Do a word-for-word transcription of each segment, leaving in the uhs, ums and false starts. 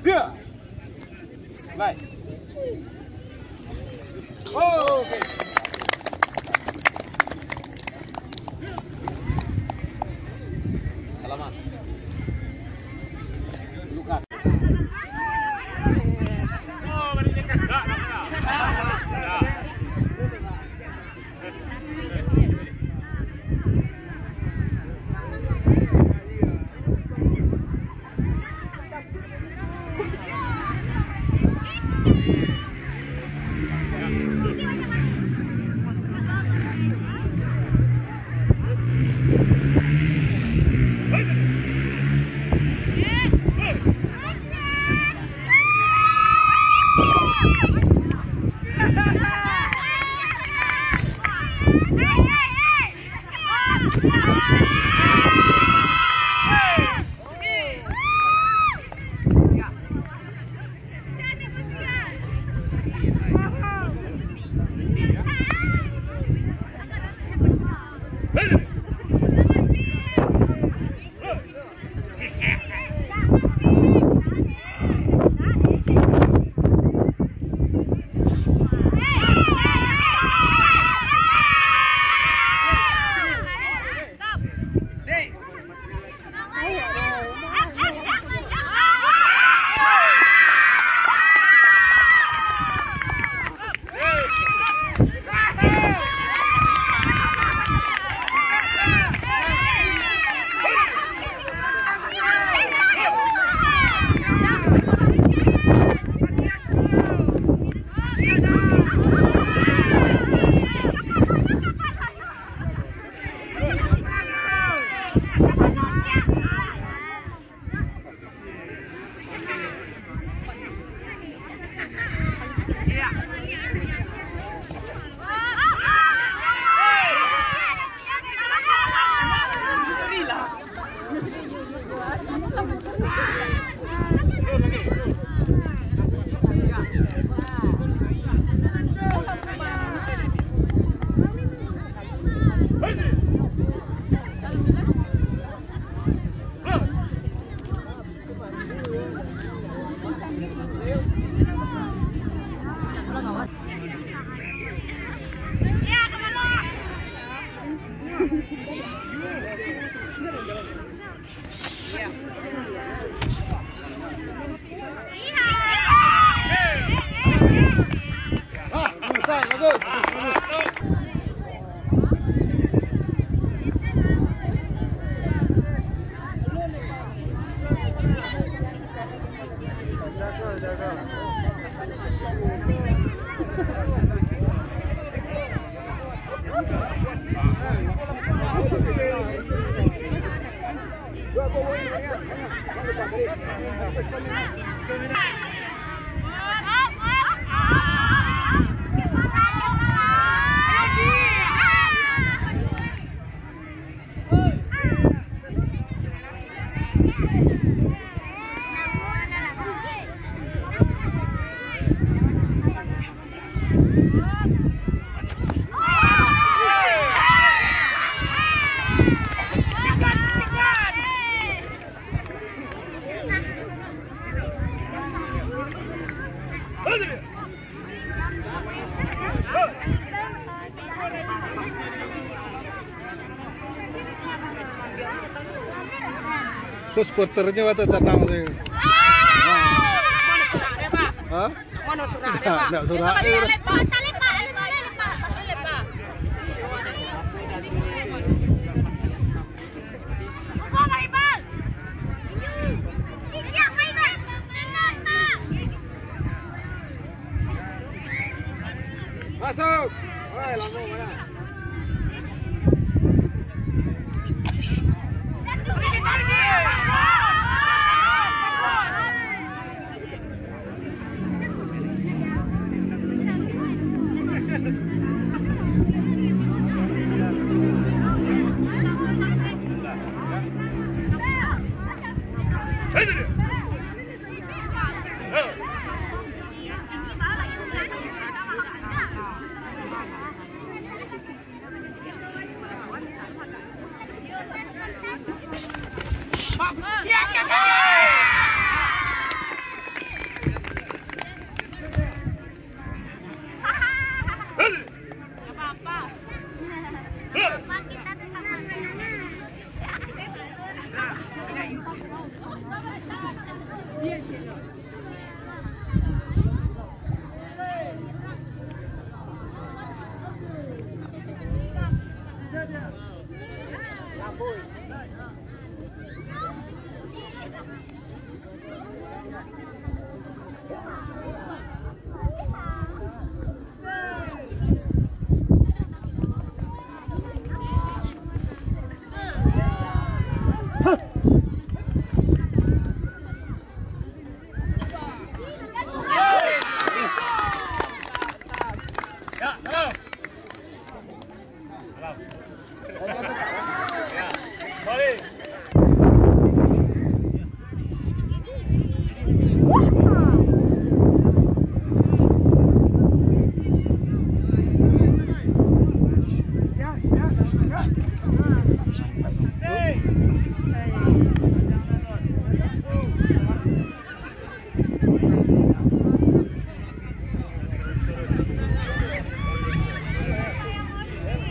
Dua. Baik. Oh, oke. Selamat. Bukan. Kok supporternya waktu datang tu? Hah? Mana surat dia, Pak? Ndak surat dia. Masuk. Oi, lama mana?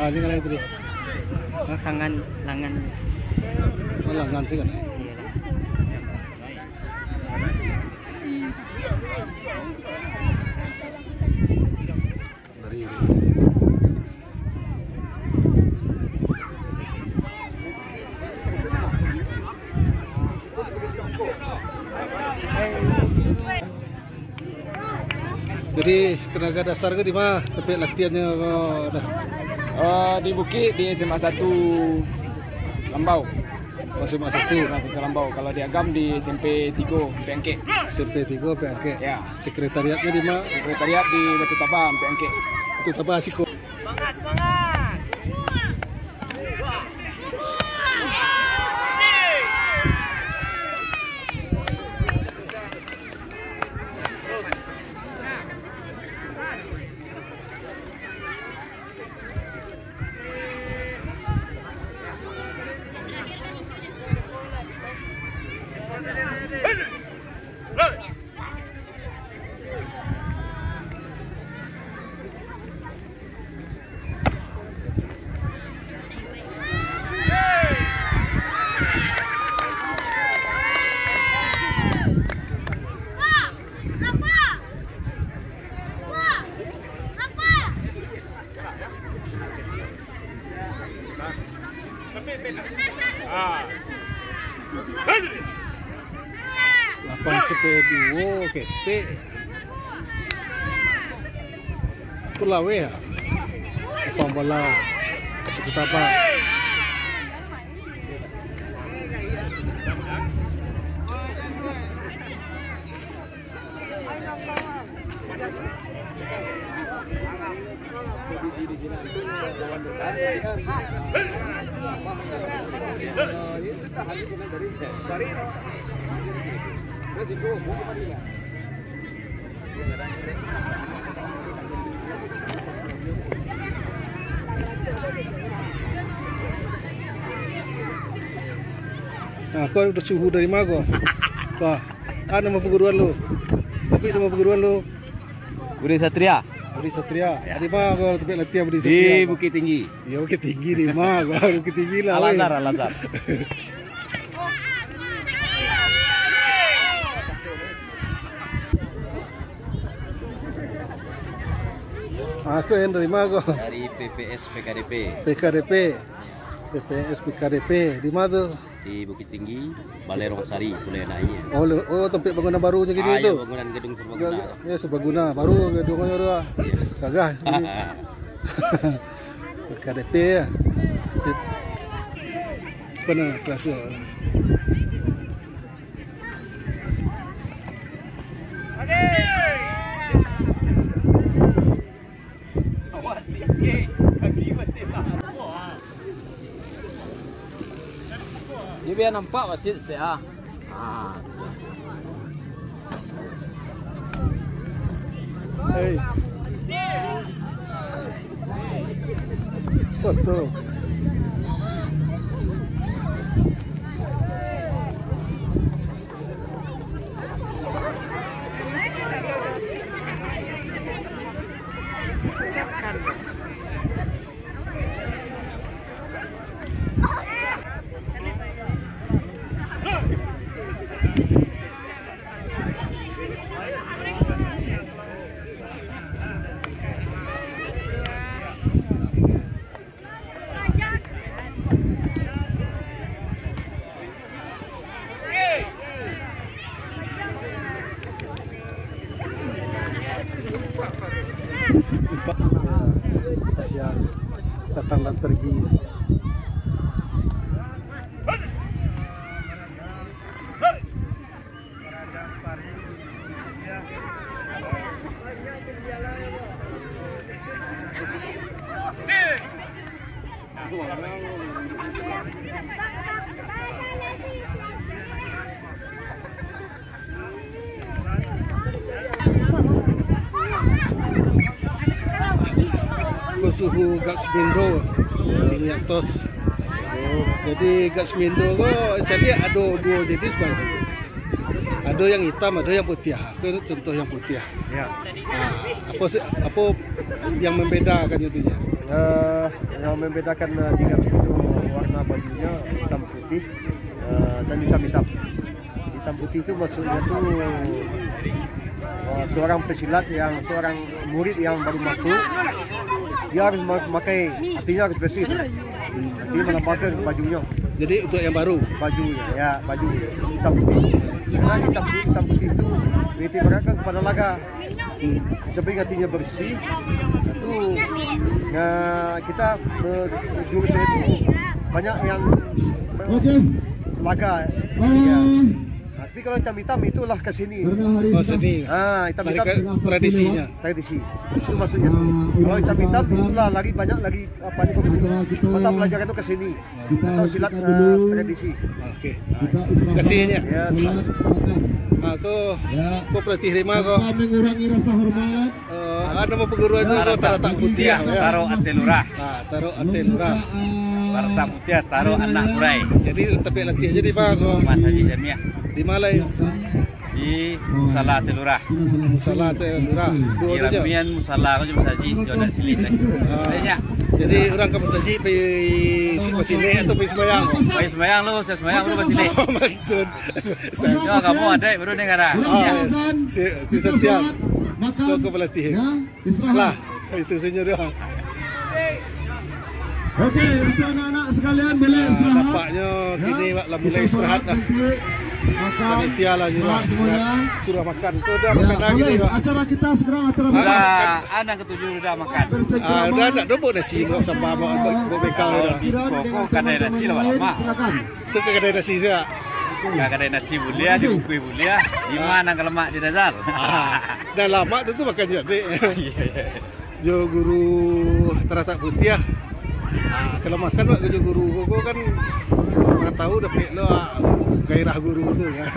Ah, ni kalau itu dia. Oh, tangan, langan. Oh, langan tu kan? Iya, langan. Dari Jadi, tenaga dasar ko di ma tampek latiahannyo ko, Da? Eh, di bukik, di S M A satu Lambau. Oh, S M A satu. S M A satu Lambau. Kalau di Agam, di S M P tigo Ampek Angkek. S M P tigo Ampek Angkek. Ya. Sekretariatnyo di ma? Sekretariat di Batu Taba, Ampek Angkek. Batu Taba siko. Semangat, semangat. Lapan sampai duo, ketek. Pulaweh, ah. Lapang bola. Tetap, ah. Nah, ko basuhu dari ma ko? Ko. Ah, namo paguruan lu? Sapi namo paguruan lu? Budi Satria. Budi Satria. Ya. Di ma ko tampek latiah Budi Satria? Di Bukittinggi. Yo, Bukittinggi di ma ko? Bukittinggi lah, Al-Azhar, weh. Al-Azhar. Ah, ko nan dari ma ko? Dari P P S P K D P. P K D P. P P S P K D P. Di ma tu? Di Bukittinggi, Balai Rongosari, Pulau Inai. Oh, le-, oh, tampek bangunan baru macam kini tu? Ah, ya, bangunan gedung serbaguna. Ya, ya, serbaguna. Baru gedungnyo tu, ah. Iya. Gagah. K D P, ya. Sip. Ko nan kelas tu. Dia biar nampak wasit sih, ah. Ah. Hei. Foto. Kasihan, datang dan pergi. Ko suhu Guardsman tu, minyak tos. Jadi Guardsman tu ko, jadi ado duo jenis, Bang. Ado yang itam, ado yang putiah. Ko contoh yang putiah. Ya. Ah, apo se-, apo yang membedakan itu, Jan? Eh, yang membedakan, eh, si Guardsman tu warna bajunyo itam putih, eh, dan itam-itam. Itam putih tu maksudnyo tu, eh, seorang pesilat yang, seorang murid yang baru masuk, dia harus ma-, makai, artinya harus bersih. Artinya melambangkan bajunyo. Jadi untuk yang baru? Baju, ya, baju itam putih. Karena itam putih, itam putih tu diibaratkan kepada laga. Samping artinya bersih, tu, ya, kita, eh, jurus itu banyak yang Oke. laga. Ah. Ya. Tapi kalau hitam-hitam itulah ke seni. Karena hari Oh, sudah seni. Ah, hitam-hitam Mereka tradisinya. tradisi. Itu maksudnya. Ah, Kalau hitam-hitam itulah lagi banyak lagi apa ni, acara kita mata pelajaran tu ke seni. Kita Atau silat, hentikan eh, dulu. tradisi. Oke. Kita istirahat, Kasihnya. Ya. sholat, makan. Ah, ko, Ya. ko pelatih Rima ko. Tanpa mengurangi rasa hormat. Eh, anu, mau perguruan tu, Tarok ko Tarok Putiah, Putiah, ya. Tarok Ateh Lurah. Ah, Tarok Ateh Lurah. Pembukaan Tarok Putiah, Tarok Anak Kurai. Jadi, tapi latihan jadi, Bang. Rumah Sajik Jamiah. Di mana? Siapkan. Di Musala Ateh Lurah. Musala Ateh Lurah. Duo Di tu je. Ramian musala ko cuma sajik, jo dak silik lai. Ah. Banyak. Jadi, urang ka musajik pai si-, basilek atau pai sembayang? Pai sembayang lu, usah sembayang lu basilek. Mantun. Yo, kamu adaik baru ni, Kara. Ah, Ya. si, si Setia. Makan. Kau, kau berlatih. Ya, istirahat. Lah, itu senyum dia. Oke, untuk anak-anak sekalian, boleh Ah, istirahat. nampaknya Ya, kini lah mulai kita istirahat sholat dah. nanti. Makan. Panitia lah sudah. Istirahat semuanya. Sudah makan. Tu dah Ya, makan lagi boleh. ni, Pak. Acara kita sekarang acara Sudah, bebas. anak ketujuh sudah makan. Ah, Bercengkrama. udah nak dobok nasi, bawa sambal, bawa, bawa, bawa bekal Oh, dah. Pikiran Koko dengan kadai teman-teman nasi lah, lain, Mak. silakan. Tu ke kadai nasi juga? Ka kadai nasi buliah, Terima kasih. di bukui buliah. Di Ah. mana ka lamak di Nazar? Ah, dah lama tu, tu makan je, dek. Iya, iya. Jo guru Taratak Putiah. Ah, kalau makan, Pak, jo guru Koko kan, mana tahu dapek lo, ah, gairah guru tu, kan.